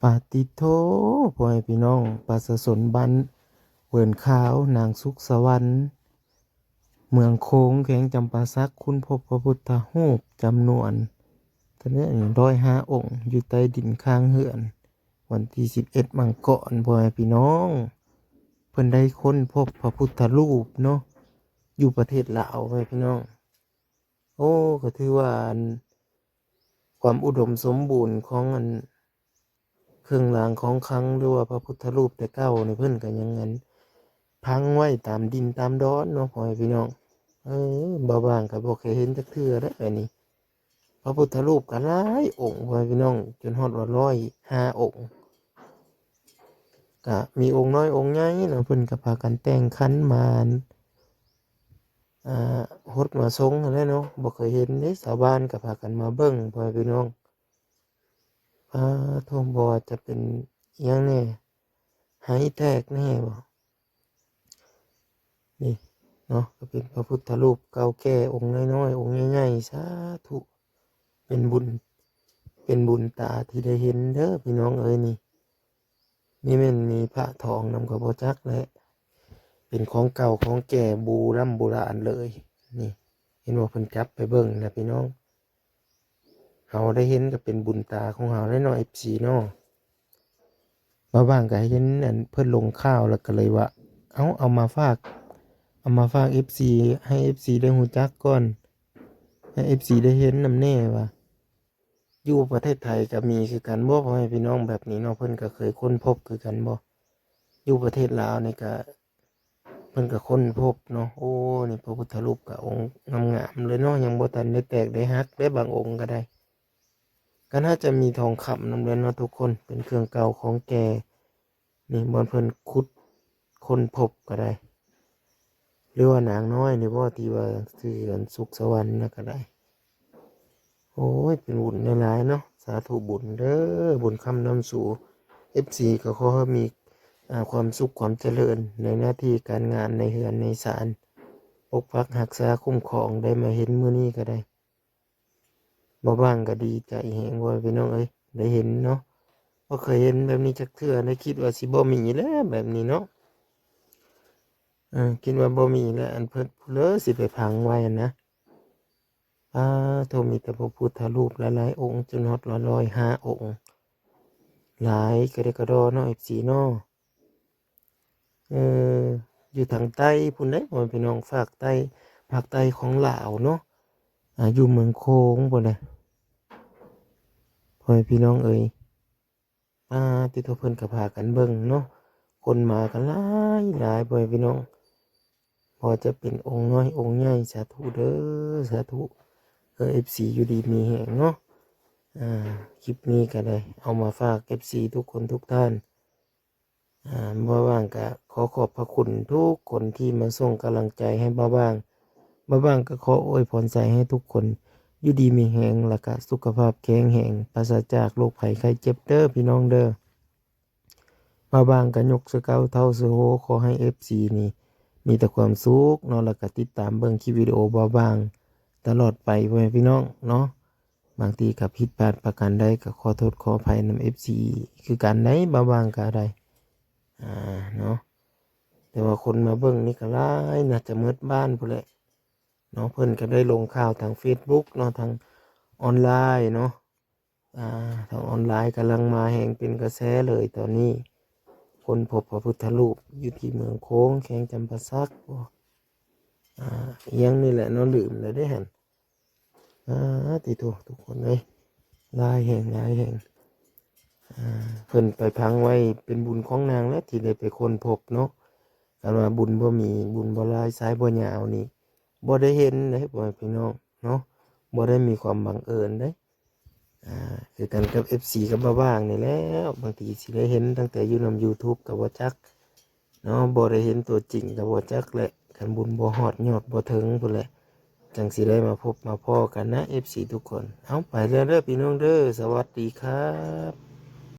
ປາຕິໂທ ພໍ່ແມ່ພີ່ນ້ອງ ປະຊາຊົນບ້ານເວີນຂາວ ນາງສຸກສະຫວັນ ເມືອງໂຂງ ແຂວງຈຳປາສັກ ຄົ້ນພົບພະພຸດທະຮູບຈຳນວນ ເທົ່າໃດ ຮ້ອຍຫ້າອົງ ຢູ່ໃຕ້ດິນຂ້າງເຮືອນ. ວັນທີສິບເອັດ ມັງກອນ ພໍ່ແມ່ພີ່ນ້ອງ ເພິ່ນໄດ້ຄົ້ນພົບພະພຸດທະຮູບເນາະ ຢູ່ປະເທດລາວ ພໍ່ແມ່ພີ່ນ້ອງ. ໂອ້ ກໍຖືວ່າ ອັນ ຄວາມອຸດົມສົມບູນຂອງ ອັນ ເຄື່ອງລາງຂອງຂລັງ ຫຼືວ່າພະພຸດທະຮູບແຕ່ເກົ່ານີ້ ເພິ່ນກໍຍັງ ອັນ ຝັງໄວ້ຕາມດິນຕາມດອນເນາະ ພໍ່ແມ່ພີ່ນ້ອງ. ເອີ ບ່າວບາງກໍບໍ່ເຄີຍເຫັນຈັກເທື່ອເດ້ ອັນນີ້ ພະພຸດທະຮູບກໍຫຼາຍອົງ ພໍ່ແມ່ພີ່ນ້ອງ ຈົນຮອດວ່າ ຮ້ອຍຫ້າອົງ ກະມີອົງນ້ອຍອົງໃຫຍ່ເນາະ. ເພິ່ນກະພາກັນແຕ່ງຂັນໝາກ ອ່າ ຫົດມາຊົງຫັ້ນແຫຼະເນາະ. ບໍ່ເຄີຍເຫັນເດ້ ຊາວບ້ານກະພາກັນມາເບິ່ງ ພໍ່ແມ່ພີ່ນ້ອງ. ອາ ໂທ້ ບໍ່ວ່າຈະເປັນອີ່ຫຍັງແດ່ ໄຫແຕກແດ່ບໍ ນີ້ເນາະ ກໍເປັນພະພຸດທະຮູບເກົ່າແກ່ ອົງນ້ອຍໆ ອົງໃຫຍ່ໆ ສາທຸ ເປັນບຸນ ເປັນບຸນຕາທີ່ໄດ້ເຫັນເດີພີ່ນ້ອງເອີຍ. ນີ້ ນີ້ແມ່ນມີພະທອງນຳກໍບໍ່ຈັກແຫຼະ ເປັນຂອງເກົ່າຂອງແກ່ບູລຳໂບລານເລີຍ. ນີ້ ເຫັນບໍ່ ເພິ່ນຈັບໄປເບິ່ງນະພີ່ນ້ອງ. ເຮົາໄດ້ເຫັນກໍເປັນບຸນຕາຂອງເຮົາແລ້ວເນາະ ເອັຟຊີ ເນາະ. ບ່າວບາງກໍເຫັນອັນເພິ່ນລົງຂ່າວ ແລ້ວກໍເລີຍວ່າ ເອົາ ເອົາມາຝາກ ເອົາມາຝາກເອັຟຊີ ໃຫ້ເອັຟຊີໄດ້ຮູ້ຈັກກ່ອນ ໃຫ້ເອັຟຊີໄດ້ເຫັນນຳແດ່ວ່າ ຢູ່ປະເທດໄທກໍມີຄືກັນບໍ່ ພໍ່ແມ່ພີ່ນ້ອງ ແບບນີ້ເນາະ. ເພິ່ນກໍເຄີຍຄົ້ນພົບຄືກັນບໍ່ ຢູ່ປະເທດລາວນີ້ກໍ ເພິ່ນກໍຄົ້ນພົບເນາະ. ໂອ້ ນີ້ພະພຸດທະຮູບກໍອົງງາມໆເລີຍເນາະ ຍັງບໍ່ທັນໄດ້ແຕກໄດ້ຫັກເດ້ ບາງອົງກໍໄດ້. ກໍໜ້າຈະມີທອງຄຳນຳເດ້ເນາະທຸກຄົນ ເປັນເຄື່ອງເກົ່າຂອງແກ່. ນີ້ບ່ອນເພິ່ນຂຸດຄົ້ນພົບກໍໄດ້ ຫຼືວ່ານາງນ້ອຍນີ້ບໍ່ ທີ່ວ່າຊື່ອັນສຸກສະຫວັນນະກໍໄດ້. ໂອ້ຍ ເປັນບຸນຫຼາຍໆເນາະ ສາທຸບຸນເດີ ບຸນຄ້ຳນຳສູ່. ເອັຟຊີ ກໍຂໍໃຫ້ມີ ອ່າ ຄວາມສຸກຄວາມຈະເລີນໃນໜ້າທີ່ການງານ ໃນເຮືອນໃນຊານ ປົກປັກຮັກສາຄຸ້ມຄອງ ໄດ້ມາເຫັນມື້ນີ້ກໍໄດ້. ບ່າວບາງກໍດີໃຈແຮງ ພໍ່ແມ່ພີ່ນ້ອງເອີຍ ໄດ້ເຫັນເນາະ. ບໍ່ເຄີຍເຫັນແບບນີ້ຈັກເທື່ອ ໄດ້ຄິດວ່າຊິບໍ່ມີແຫຼະແບບນີ້ເນາະ. ເອີ ຄິດວ່າບໍ່ມີແຫຼະ ອັນເພິ່ນຜູ້ເລີຊິໄປຝັງໄວ້ຫັ້ນນະ. ອາ ໂທ້ ມີແຕ່ພະພຸດທະຮູບຫຼາຍໆອົງ ຈົນຮອດວ່າ ຮ້ອຍຫ້າອົງ ຫຼາຍກະເດກະດໍເນາະ ເອັຟຊີ ເນາະ. ເອີ ຢູ່ທາງໃຕ້ພຸ້ນເດ້ ພໍ່ແມ່ພີ່ນ້ອງ ພາກໃຕ້ ພາກໃຕ້ຂອງລາວເນາະ. ອາ ຢູ່ເມືອງໂຂງພຸ້ນເດ້ ພໍ່ແມ່ພີ່ນ້ອງເອີຍ. ອາ ຕິໂທ ເພິ່ນກໍພາກັນເບິ່ງເນາະ ຄົນມາກັນຫຼາຍໆ ພໍ່ແມ່ພີ່ນ້ອງ. ບໍ່ວ່າຈະເປັນອົງນ້ອຍອົງໃຫຍ່ ສາທຸເດີ ສາທຸ. ເອີ ເອັຟຊີ ຢູ່ດີມີແຮງເນາະ. ອາ ຄລິບນີ້ກໍໄດ້ເອົາມາຝາກເອັຟຊີທຸກຄົນທຸກທ່ານ. ອາ ບ່າວບາງກໍຂໍຂອບພະຄຸນທຸກຄົນທີ່ມາສົ່ງກຳລັງໃຈໃຫ້ບ່າວບາງ. ບ່າວບາງກໍຂໍອວຍພອນໃສ່ໃຫ້ທຸກຄົນຢູ່ດີມີແຮງ ແລ້ວກະສຸຂະພາບແຂງແຮງ ປາສະຈາກໂລກໄພໄຂ້ເຈັບເດີພີ່ນ້ອງເດີ. ບ່າວບາງກໍຍົກຊື່ເກົ່າເທົ່າຊື່ໂຮ ຂໍໃຫ້ເອັຟຊີນີ້ມີແຕ່ຄວາມສຸກເນາະ ແລ້ວກໍຕິດຕາມເບິ່ງຄລິບວິດີໂອບ່າວບາງຕະຫຼອດໄປ ພໍ່ແມ່ພີ່ນ້ອງເນາະ. ບາງທີກໍຜິດພາດປະການໃດກໍຂໍໂທດຂໍອະໄພນຳເອັຟຊີຄືກັນໄດ໋ ບ່າວບາງກໍໄດ້ ອາ ເນາະ. ແຕ່ວ່າຄົນມາເບິ່ງນີ້ກໍຫຼາຍ ໜ້າຈະໝົດບ້ານພຸ້ນແຫຼະເນາະ. ເພິ່ນກໍໄດ້ລົງຂ່າວທາງເຟສບຸກເນາະ ທາງອອນລາຍເນາະ. ອາ ທາງອອນລາຍກຳລັງມາແຮງເປັນກະແສເລີຍຕອນນີ້. ຄົ້ນພົບພະພຸດທະຮູບຢູ່ທີ່ເມືອງໂຂງ ແຂວງຈຳປາສັກ ອາ ອີ່ຫຍັງນີ້ແຫຼະເນາະ ລືມແລ້ວເດ້ຫັ້ນ. ອາ ຕິໂທ ທຸກຄົນເອີຍ ຫຼາຍແຮງ ຫຼາຍແຮງ. ອາ ເພິ່ນໄປຝັງໄວ້ ເປັນບຸນຂອງນາງແຫຼະທີ່ໄດ້ໄປຄົ້ນພົບເນາະ. ຄັນວ່າບຸນບໍ່ມີ ບຸນບໍ່ຫຼາຍ ສາຍບໍ່ຍາວນີ້ ບໍ່ໄດ້ເຫັນເດ້ ພໍ່ແມ່ພີ່ນ້ອງເນາະ. ບໍ່ໄດ້ມີຄວາມບັງເອີນເດ້. ອາ ຄືກັນກັບເອັຟຊີກັບບ່າວບາງນີ້ແຫຼະ ບາງທີຊິໄດ້ເຫັນຕັ້ງແຕ່ຢູ່ນຳຢູທູບກໍບໍ່ຈັກເນາະ ບໍ່ໄດ້ເຫັນຕົວຈິງກໍບໍ່ຈັກແຫຼະ. ຄັນບຸນບໍ່ຮອດຍອດບໍ່ເຖິງພຸ້ນແຫຼະ ຈັ່ງຊິໄດ້ມາພົບມາພໍ້ກັນນະ ເອັຟຊີທຸກຄົນ. ເອົາ ໄປແລ້ວເດີພີ່ນ້ອງເດີ ສະຫວັດດີຄັບ.